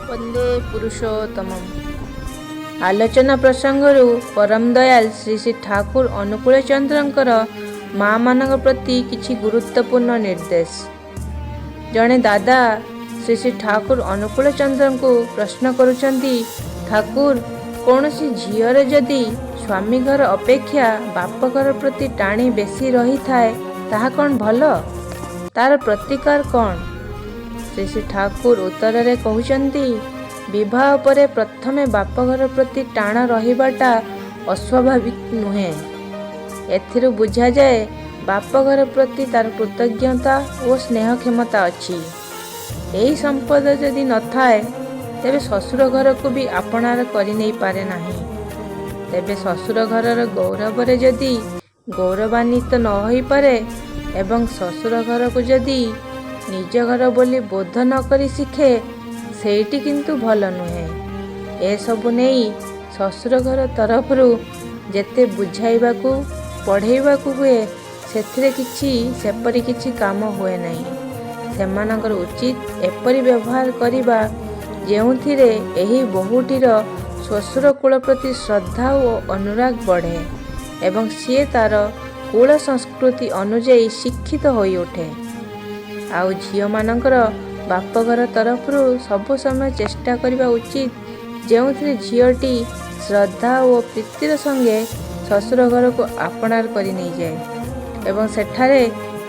ବନ୍ଦେ ପୁରୁଷୋତ୍ତମମ୍। ଆଲୋଚନା ପ୍ରସଙ୍ଗରୁ ପରମ ଦୟାଲ ଶ୍ରୀ ଶ୍ରୀ ଠାକୁର ଅନୁକୂଳ ଚନ୍ଦ୍ରଙ୍କର ମାଆମାନଙ୍କ ପ୍ରତି କିଛି ଗୁରୁତ୍ୱପୂର୍ଣ୍ଣ ନିର୍ଦ୍ଦେଶ। ଜଣେ ଦାଦା ଶ୍ରୀ ଶ୍ରୀ ଠାକୁର ଅନୁକୂଳ ଚନ୍ଦ୍ରଙ୍କୁ ପ୍ରଶ୍ନ କରୁଛନ୍ତି, ଠାକୁର, କୌଣସି ଝିଅର ଯଦି ସ୍ୱାମୀ ଘର ଅପେକ୍ଷା ବାପଘର ପ୍ରତି ଟାଣି ବେଶୀ ରହିଥାଏ, ତାହା କ'ଣ ଭଲ? ତାର ପ୍ରତିକାର କ'ଣ? ଶ୍ରୀ ଶ୍ରୀ ଠାକୁର ଉତ୍ତରରେ କହୁଛନ୍ତି, ବିବାହ ପରେ ପ୍ରଥମେ ବାପଘର ପ୍ରତି ଟାଣ ରହିବାଟା ଅସ୍ୱାଭାବିକ ନୁହେଁ। ଏଥିରୁ ବୁଝାଯାଏ ବାପଘର ପ୍ରତି ତାର କୃତଜ୍ଞତା ଓ ସ୍ନେହ କ୍ଷମତା ଅଛି। ଏହି ସମ୍ପଦ ଯଦି ନଥାଏ, ତେବେ ଶ୍ୱଶୁର ଘରକୁ ବି ଆପଣାର କରିନେଇପାରେ ନାହିଁ। ତେବେ ଶ୍ୱଶୁର ଘରର ଗୌରବରେ ଯଦି ଗୌରବାନ୍ୱିତ ନ ହୋଇପାରେ ଏବଂ ଶ୍ୱଶୁର ଘରକୁ ଯଦି ନିଜ ଘର ବୋଲି ବୋଧ ନ କରି ଶିଖେ, ସେଇଟି କିନ୍ତୁ ଭଲ ନୁହେଁ। ଏସବୁ ନେଇ ଶ୍ୱଶୁର ଘର ତରଫରୁ ଯେତେ ବୁଝାଇବାକୁ ପଢ଼େଇବାକୁ ହୁଏ, ସେଥିରେ କିଛି ସେପରି କିଛି କାମ ହୁଏ ନାହିଁ। ସେମାନଙ୍କର ଉଚିତ ଏପରି ବ୍ୟବହାର କରିବା, ଯେଉଁଥିରେ ଏହି ବୋହୂଟିର ଶ୍ୱଶୁର କୂଳ ପ୍ରତି ଶ୍ରଦ୍ଧା ଓ ଅନୁରାଗ ବଢ଼େ ଏବଂ ସିଏ ତାର କୁଳ ସଂସ୍କୃତି ଅନୁଯାୟୀ ଶିକ୍ଷିତ ହୋଇଉଠେ। ଆଉ ଝିଅମାନଙ୍କର ବାପଘର ତରଫରୁ ସବୁ ସମୟ ଚେଷ୍ଟା କରିବା ଉଚିତ, ଯେଉଁଥିରେ ଝିଅଟି ଶ୍ରଦ୍ଧା ଓ ପ୍ରୀତିର ସଙ୍ଗେ ଶ୍ୱଶୁର ଘରକୁ ଆପଣାର କରି ନେଇଯାଏ ଏବଂ ସେଠାରେ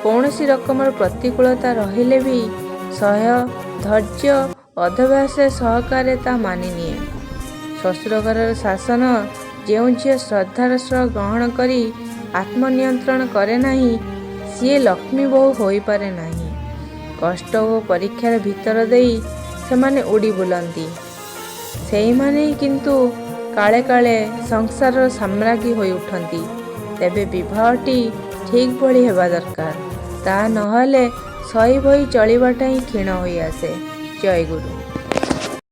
କୌଣସି ରକମର ପ୍ରତିକୂଳତା ରହିଲେ ବି ସହ୍ୟ, ଧୈର୍ଯ୍ୟ, ଅଧ୍ୟବସାୟ ସହକାରେ ତା ମାନିନିଏ। ଶ୍ୱଶୁର ଘରର ଶାସନ ଯେଉଁ ଝିଅ ଶ୍ରଦ୍ଧାର ସହ ଗ୍ରହଣ କରି ଆତ୍ମନିୟନ୍ତ୍ରଣ କରେ ନାହିଁ, ସିଏ ଲକ୍ଷ୍ମୀ ବୋହୂ ହୋଇପାରେ ନାହିଁ। କଷ୍ଟ ଓ ପରୀକ୍ଷାର ଭିତର ଦେଇ ସେମାନେ ଉଡ଼ି ବୁଲନ୍ତି। ସେଇମାନେ ହିଁ କିନ୍ତୁ କାଳେ କାଳେ ସଂସାରର ସାମ୍ରାଜ୍ଞୀ ହୋଇ ଉଠନ୍ତି। ତେବେ ବିବାହଟି ଠିକ୍ ଭଳି ହେବା ଦରକାର। ତାହା ନହେଲେ ସହି ବହି ଚଳିବାଟା ହିଁ କ୍ଷୀଣ ହୋଇଆସେ। ଜୟଗୁରୁ।